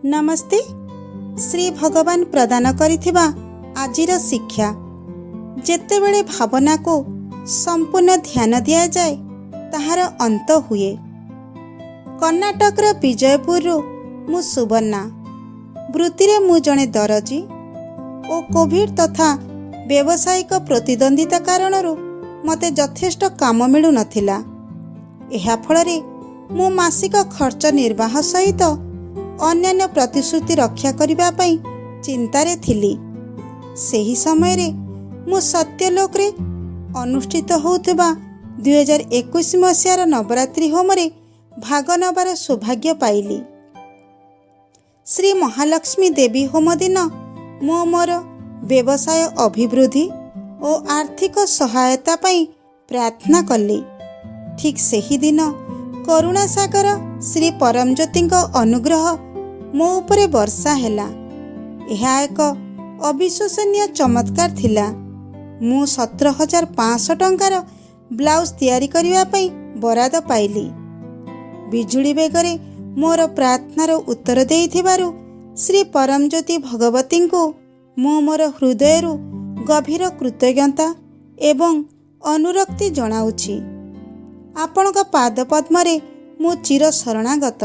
ନମସ୍ତେ। ଶ୍ରୀ ଭଗବାନ ପ୍ରଦାନ କରିଥିବା ଆଜିର ଶିକ୍ଷା: ଯେତେବେଳେ ଭାବନାକୁ ସମ୍ପୂର୍ଣ୍ଣ ଧ୍ୟାନ ଦିଆଯାଏ, ତାହାର ଅନ୍ତ ହୁଏ। କର୍ଣ୍ଣାଟକର ବିଜୟପୁରରୁ ମୁଁ ସୁବର୍ଣ୍ଣା। ବୃତ୍ତିରେ ମୁଁ ଜଣେ ଦରଜୀ ଓ କୋଭିଡ ତଥା ବ୍ୟବସାୟିକ ପ୍ରତିଦ୍ୱନ୍ଦିତା କାରଣରୁ ମୋତେ ଯଥେଷ୍ଟ କାମ ମିଳୁନଥିଲା। ଏହା ଫଳରେ ମୁଁ ମାସିକ ଖର୍ଚ୍ଚ ନିର୍ବାହ ସହିତ ଅନ୍ୟାନ୍ୟ ପ୍ରତିଶ୍ରୁତି ରକ୍ଷା କରିବା ପାଇଁ ଚିନ୍ତାରେ ଥିଲି। ସେହି ସମୟରେ ମୁଁ ସତ୍ୟଲୋକରେ ଅନୁଷ୍ଠିତ ହେଉଥିବା 2021 ମସିହାର ନବରାତ୍ରି ହୋମରେ ଭାଗ ନେବାର ସୌଭାଗ୍ୟ ପାଇଲି। ଶ୍ରୀ ମହାଲକ୍ଷ୍ମୀ ଦେବୀ ହୋମ ଦିନ ମୁଁ ମୋର ବ୍ୟବସାୟ ଅଭିବୃଦ୍ଧି ଓ ଆର୍ଥିକ ସହାୟତା ପାଇଁ ପ୍ରାର୍ଥନା କଲି। ଠିକ୍ ସେହିଦିନ କରୁଣାସାଗର ଶ୍ରୀ ପରମଜ୍ୟୋତିଙ୍କ ଅନୁଗ୍ରହ ମୋ ଉପରେ ବର୍ଷା ହେଲା। ଏହା ଏକ ଅବିଶ୍ୱସନୀୟ ଚମତ୍କାର ଥିଲା। ମୁଁ 17,500 ଟଙ୍କାର ବ୍ଲାଉଜ୍ ତିଆରି କରିବା ପାଇଁ ବରାଦ ପାଇଲି। ବିଜୁଳି ବେଗରେ ମୋର ପ୍ରାର୍ଥନାର ଉତ୍ତର ଦେଇଥିବାରୁ ଶ୍ରୀ ପରମଜ୍ୟୋତି ଭଗବତୀଙ୍କୁ ମୁଁ ମୋର ହୃଦୟରୁ ଗଭୀର କୃତଜ୍ଞତା ଏବଂ ଅନୁରକ୍ତି ଜଣାଉଛି। ଆପଣଙ୍କ ପାଦପଦ୍ମରେ ମୁଁ ଚିର ଶରଣାଗତ।